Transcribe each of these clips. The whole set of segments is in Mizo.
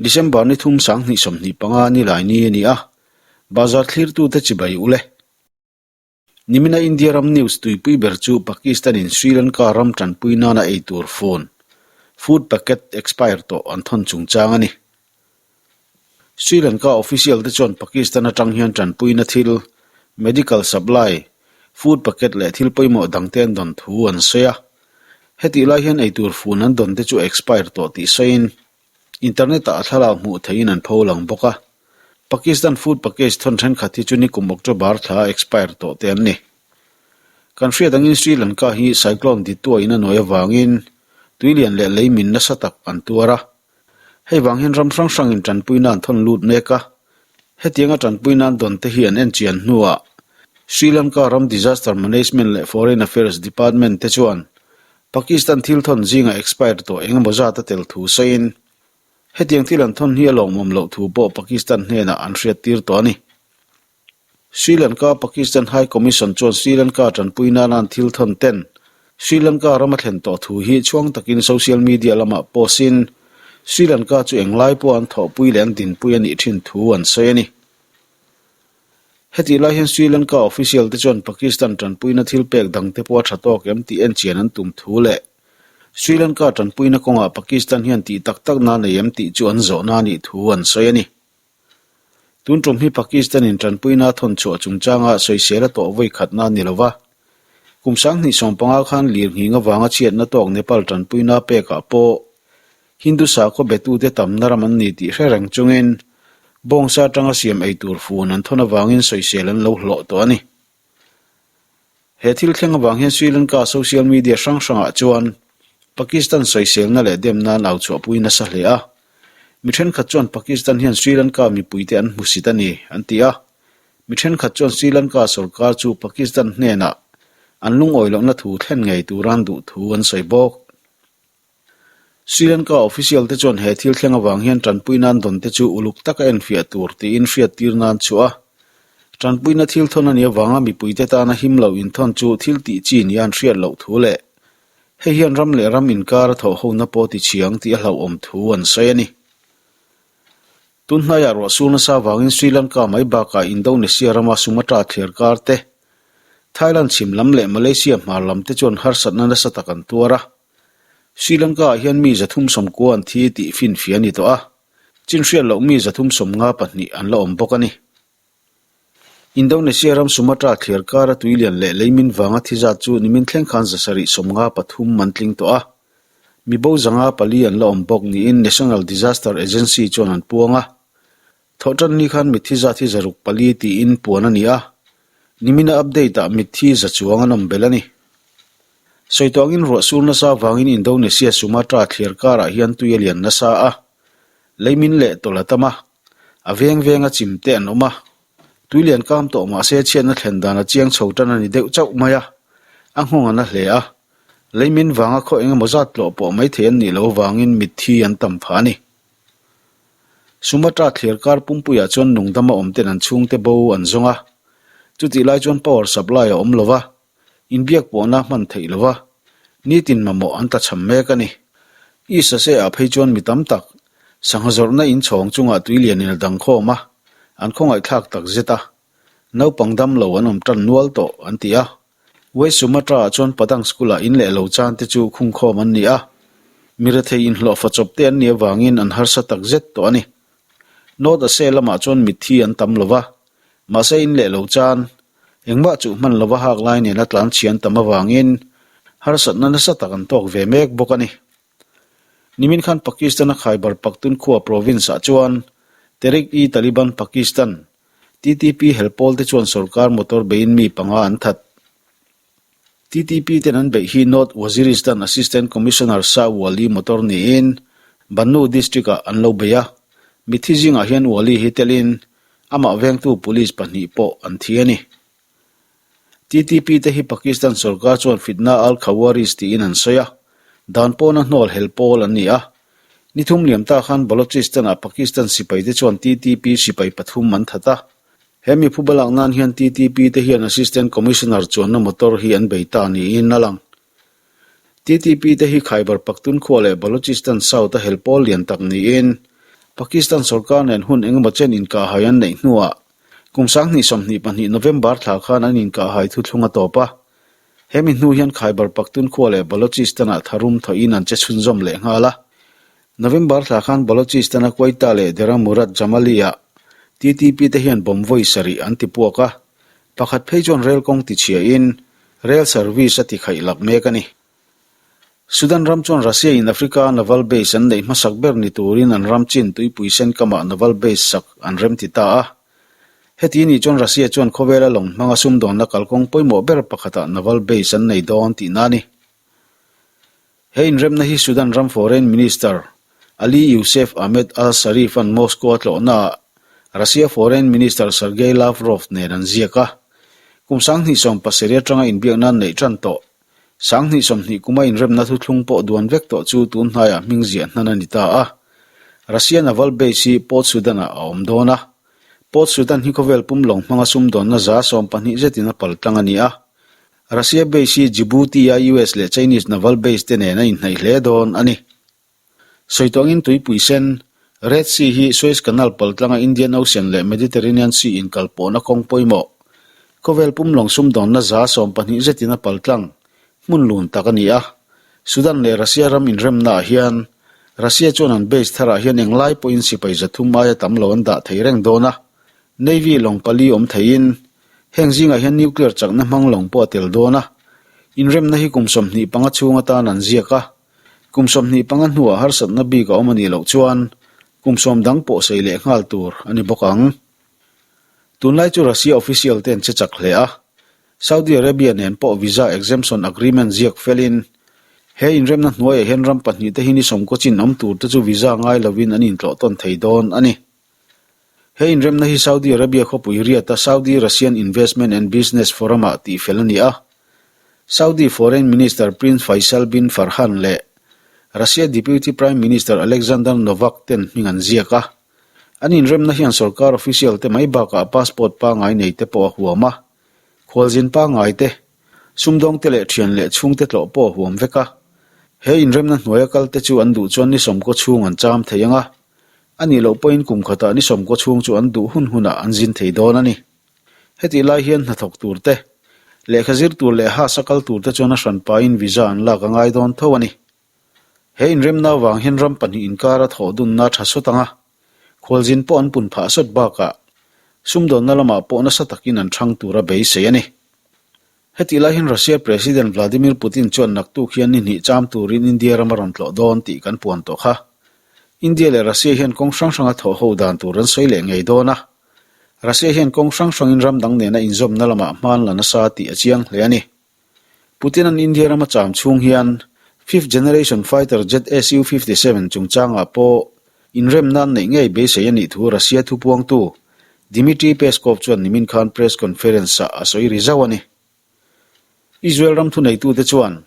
December ni thum 2025 nilai ni a ni a, bazar thlirtute chibai u le. Nimina India ram news tuipui ber chu Pakistan-in Sri Lanka ram tanpui nana ei tur phone, food packet expire tawh an thawn chungchang a ni. Sri Lanka official te chuan Pakistan atang hian tanpuina thil, medical supply, food packet leh thil pawimawh dangte an dawn thu an sawi a. Hetih lai hian eitur fun an dawn te chu expire tawh tih sawiin internet ah a thlalak hmuh theihin an pho lang bawk a. Pakistan food package thawn thenkhat hi chu nikum October thla a expire tawh te an ni. Kan hriat angin Sri Lanka hi cyclone dituain a nuai avangin tuilian leh leimin nasa tak an tuar a. Hei vang hian ram hrang hrangin tanpuina an thawn lut mek a, hetianga tanpuina an dawn te hi an enchian hnuah Sri Lanka ram Disaster Management leh Foreign Affairs Department te chuan Pakistan thil thawn zinga expire tawh eng emaw zat a tel thu sawiin hetiang thil an thawn hi a lawmawm loh thu pawh Pakistan hnenah an hriattir tawh a ni. Sri Lanka Pakistan High Commission chuan Sri Lanka tanpui nana an thil thawn ten Sri Lanka ram a thlen tawh thu hi chhuang takin social media lamah post in Sri Lanka chu englai pawh an thawhpui leh an dinpui a nih thin thu an sawi a ni. Hetih lai hian Sri Lanka official te chuan Pakistan tanpuina thil pek dang te pawh a tha tawk em tih enchian an tum thu leh Sri Lanka tanpuina kawngah Pakistan hian tih tak tak na nei em tih chu an zawhna a nih thu an sawi a ni. Tun tum hi Pakistan-in tanpuina thawn chhuah chungchanga sawisel a tawh vawi khatna a ni lo va. Kum 2015 khan lirnghing avanga chhiatna tawk Nepal tanpuina pekah pawh Hindu sakhaw betute tamna ram an ni tih hre reng chungin bawngsa atanga siam ei tur fun an thawn avangin sawisel an lo hlawh tawh a ni. He thil thleng avang hian Sri Lanka social media hrang hrangah chuan Pakistan sawiselna leh demna an au chhuahpui nasa hle a. Mi thenkhat chuan Pakistan hian Sri Lanka mipuite an hmusit a ni, an ti a. Mi thenkhat chuan Sri Lanka sorkar chu Pakistan hnenah an lungawi lohna thu thlen ngei turan duh thu an sawi bawk. Sri Lanka official te chuan he thil thleng avang hian tanpui nan dawn te chu uluk taka enfiah tur tiin hriattir nan chhuah a. Tanpuina thil thawn a nih avanga mipuite tana him lo inthawn chu thil tih chi nia an hriat loh thu leh hei hian ram leh ram inkar a thawh hona pawh ti chhiang tih a hlauhawm thu an sawi a ni. Tun hnaiah ruah sur nasa avangin Sri Lanka mai bakah Indonesia rama Sumatra thliar kar te, Thailand chhim lam leh Malaysia hmar lam te chuan harsatna nasa tak an tuar a. Sri Lanka-ah hian mi 390 an thi tih finfiah a ni tawh a, chin hriat loh mi 352 an la awm bawk a ni. Indonesia ram Sumatra thliar kara tuilian leh leimin vanga thi zat chu nimin thleng khan 753 an tling tawh a, mi bo 54 an la awm bawk niin National Disaster Agency chuan an puang a. Thawhtanni khan mitthi zat hi 604 tiin puan a ni a, nimina update-ah mitthi za chuang an awm belh a ni. Sawi tawngin ruah sur nasa avangin Indonesia Sumatra thliar karah hian tui a lian nasa a, leimin leh tawlh a tam a, a veng venga chim te an awm a. Tui lian kam tawh mah se chhiatna thlen dan a chiang chho tan a ni deuh chauh mai a, a nghawng a na hle a. Leimin vanga khaw eng emaw zat tlawh pawh maithei an nih loh avangin mitthi an tam phah a ni. Sumatra thliar kar pumpuiah chuan nungdama awm ten an chhungte bo an zawng a, chutih lai chuan power supply a awm lo va, inbiak pawhna hman theih lo va, nitin mamawh an tlachham mek a ni. East Asia-ah phei chuan mi tam tak, sangha zawrhna inchhawng chungah tuilianin a dang khawm a, an khawngaihthlak tak zet a. Naupang dam lo an awm tan nual tawh, an ti a. West Sumatra-ah chuan Padang School-ah in leh lo chan te chu khungkhawm an ni a, mi rethei inhlawhfa chawp te an nih avangin an harsa tak zet tawh a ni. North Asia lamah chuan mitthi an tam lo va, mahse in leh lo chan, engmah chuh hman lova hak lai nena tlan chhi an tam avangin harsatna nasa tak an tawk ve mek bawk a ni. Nimin khan Pakistan-a Khyber Pakhtunkhwa province-ah chuan Tehreek-e-Taliban Pakistan, TTP hel pawl te chuan sorkar motor beiin mi panga an that. TTP ten an beih hi North Waziristan Assistant Commissioner Shah Wali motor niin Bannu district ah an lo bei a, mithi zingah hian Wali hi telin amah vengtu police pahnih pawh an thi a ni. TTP te hi Pakistan sorkar chuan Fitna al-Khawarij tiin an sawi a, dan pawna hnawl hel pawl an ni a. Ni thum liam ta khan Balochistan-ah Pakistan sipaite chuan TTP sipai pathum an that a. He mi phu balak nan hian TTP te hian Assistant Commissioner chuanna motor hi an bei ta niin a lang. TTP te hi Khyber Pakhtunkhwa leh Balochistan South a hel pawl lian tak niin Pakistan sorkar nen hun engemaw chen inkahhai an neih hnuah kum 2022 November thla khan an inkahhai thuthlung a tawp a. Hemi hnu hian Khyber Pakhtunkhwa leh Balochistan-ah tharum thawhin an che chhunzawm leh nghal a. November thla khan Balochistan-a Quetta leh Dera Murad Jamali-ah TTP te hian bomb vawi sarih an ti puak a, pakhat phei chuan rel kawng tichhiahin rel service a ti khaih lak mek a ni. Sudan ram chuan Russia in Africa-a naval base an neih hmasak ber ni turin an ram chin tuipui sen kamah naval base sak an remti ta a. Heti nih chuan Russia chuan khawvela lawng hmanga sumdawnna kalkawng pawimawh ber pakhatah naval base an nei dawn tihna a ni. He inremna hi Sudan ram Foreign Minister Ali Yousef Ahmed Al-Sharif-a'n Moscow a tlawhnaah Russia Foreign Minister Sergei Lavrov nen an ziak a. Kum 2017 atanga inbiakna an neih tan tawh. 2020 kuma inremna thuthlung pawh duan vek tawh chu tun hnaiah hming ziah hnan a ni ta a. Russia Naval Base hi Port Sudan-ah a awm dawn a. Port Sudan hi khawvel pum lawng hmanga sumdawnna 12 zetin a pal tlang a ni a. Russia base hi Djibouti-a US leh Chinese naval base te nen a inhnaih hle dawn a ni. Sawi tawngin tuipui sen, Red Sea hi Suez Canal pal tlanga Indian Ocean leh Mediterranean Sea inkal pawhna kawng pawimawh, khawvel pum lawng sumdawnna 12 zetin a pal tlang, hmun lun tak a ni a. Sudan leh Russia ram inremnaah hian Russia chuan an base tharah hian englai pawhin sipai 300 aia tam lo an dah thei reng dawn a. Navy lawng pali awm theiin heng zingah hian nuclear chakna hmang lawng pawh a tel dawn a. Inremna hi kum 25 chhung atan an ziak a. Kum 25 hnuah harsatna bik a awm a nih loh chuan kum sawm dang pawh sei leh nghal tur a ni bawk ang. Tunlai chu Russia official te an che chak hle a. Saudi Arabia nen pawh visa exemption agreement ziak felin he inremna hnuaiah hian ram pahnih te hi ni sawmkaw chin awm tur te chu visa ngai lovin an intlawh tawn thei dawn a ni. He inremna hi Saudi Arabia khawpui Riyadh-a Saudi Russian Investment and Business Forum-ah tihfel a ni a. Saudi Foreign Minister Prince Faisal bin Farhan leh Russia Deputy Prime Minister Alexander Novak ten hming an ziak a. An inremna hian sorkar official te mai bakah passport pangngai nei te pawh a huam a. Khualzin pangngai te, sumdawng te leh thian leh chhungte tlawh pawh a huam vek a. He inremna hnuaia kal te chu an duh chuan ni sawmkaw chhung an cham thei ang a. A nih loh pawhin kum khatah ni sawmkaw chhung chu an duh hun hunah an zin thei dawn a ni. Hetih lai hian hnathawk tur te, lehkha zir tur leh hasa kal tur te chuan a hran pahin visa an lak a ngai dawn tho a ni. He inremna avang hian ram pahnih inkara thawh dunna tha sawt ang a, khualzin pawh an pun phah sawt bakah sumdawnna lamah pawh nasa takin an thang tura beisei a ni. Hetih lai hian Russia President Vladimir Putin chuan naktuk hian ni hnih cham turin India ram a rawn tlawh dawn tih kan puan tawh kha. India leh Russia hian kawng hrang hranga thawh ho dan tur an sawi leh ngei dawn a. Russia hian kawng hrang hrangin ram dang nena inzawmna lamah hma an la nasa tih a chiang hle a ni. Putin-a'n India ram a cham chhung hian fifth generation fighter jet Su-57 chungchangah pawh inremna an neih ngei beisei a nih thu Russia thupuangtu Dmitry Peskov chuan nimin khan press conference-ah a sawi ri zauh a ni. Israel ram thuneitute chuan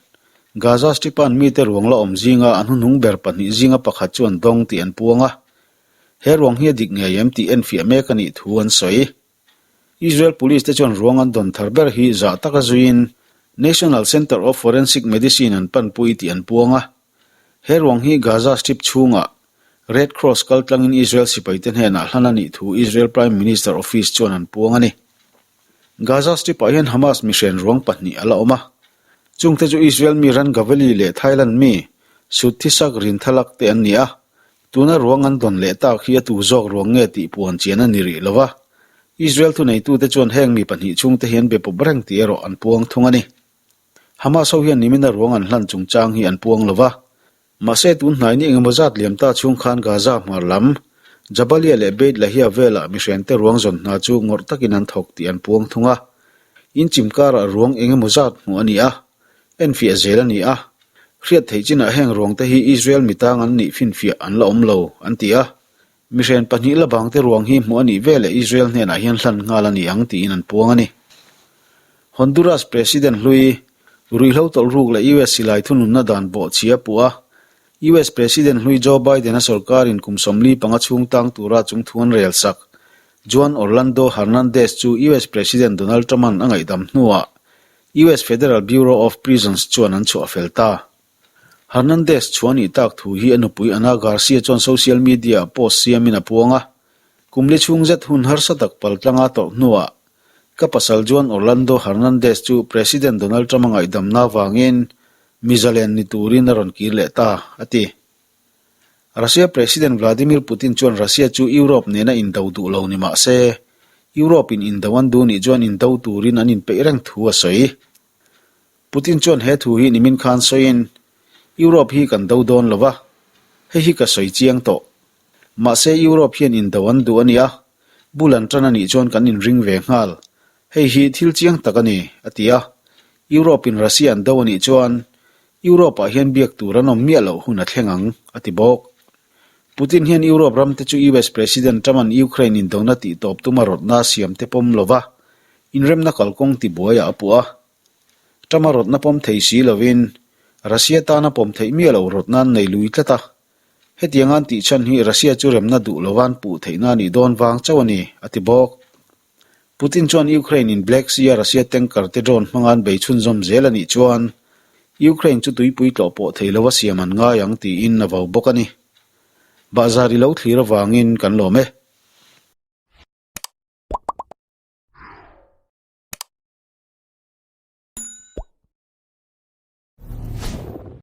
Gaza Strip-a'n mite ruang la awm zinga an hnuhnung ber pahnih zinga pakhat chu an dawng tih an puang a, he ruang hi a dik ngei em tih enfiah mek a nih thu an sawi. Israel Police te chuan ruang an dawn thar ber hi zah taka zuiin National Center of Forensic Medicine an panpui tih an puang a. He ruang hi Gaza Strip chhungah Red Cross kal tlangin Israel sipaite hnenah hlan a nih thu Israel Prime Minister Office chuan an puang a ni. Gaza Strip-ah hian Hamas mihren ruang pahnih a la awm a. Chungte chu Israel mi Ran Gaveli leh Thailand mi Suthisak Rinthalak te an ni a. Tuna ruang an dawn leh tak hi a tu zawk ruang nge tih puan chian a ni rih lo va. Israel thuneitute chuan heng mi pahnih chhungte hi an be pawp reng tih erawh an puang thung a ni. Hamas ho hian nimina ruang an hlan chungchang hi an puang lo va. Mahse tun hnai ni engemaw zat liam ta chhung khan Gaza hmar lam, Jabalia leh Beit Lahia velah mihrente ruang zawn hna chu ngawrh takin an thawk tih an puang thung a. Inchim karah ruang engemaw zat hmuh a ni a, enfiah zel a ni a. Hriat theih chinah heng ruangte hi Israel mitang an nih finfiah an la awm lo, an ti a. Mihren pahnih la bangte ruang hi hmuh a nih veleh Israel hnenah hian hlan nghal a ni ang tiin an puang a ni. Honduras President hlui, ruihhlo tawlhruk leh US silai thununna dan bawhchhia puh a, US President hlui Joe Biden-a sorkarin kum 45 chhung tang tura chung thu an rel sak. Juan Orlando Hernandez chu US President Donald Trump-a'n a ngaihdam hnuah US Federal Bureau of Prisons chuan an chhuah fel ta. Hernandez chhuah nih tak thu hi a nupui Ana Garcia chuan social media-ah post siamin a puang a. Kum li chhung zet hun harsa tak paltlanga tawrh hnuah ka pasal Juan Orlando Hernandez chu President Donald Trump-a ngaihdamna avangin mi zalen ni turin a rawn kir leh ta, a ti. Russia President Vladimir Putin chuan Russia chu Europe nena indo duh lo ni mah se, Europe-in indo an duh nih chuan indo turin an inpeih reng thu a sawi. Putin chuan he thu hi nimin khan sawiin, Europe hi kan do dawn lo va, hei hi ka sawi chiang tawh. Mahse Europe hian indo an duh a nia, bul an tan a nih chuan kan inring ve nghal. Hei hi thil chiang tak a ni, a ti a. Europe-in Russia an do a nih chuan Europe-ah hian biak tur an awm miah loh hun a thleng ang, a ti bawk. Putin hian Europe ramte chu US President Trump-a'n Ukraine indona tihtawp tuma rawtna a siam te pawm lo va, inremna kalkawng tibuaiah a puh a. Trump-a rawtna pawm thei si lovin Russia tana pawm theih miah loh rawtna an nei lui tlat a. Hetiang an tih chhan hi Russia chu remna duh lova an puh theihna a nih dawn vang chauh a ni, a ti bawk. Putin chuan Ukraine in Black Sea a Russia tanker te drone hmanga an bei chhunzawm zel a nih chuan Ukraine chu tuipui tlawh pawh thei lova siam an ngai ang tiin a vau bawk a ni. Bahzar i lo thlir avangin kan lawm e.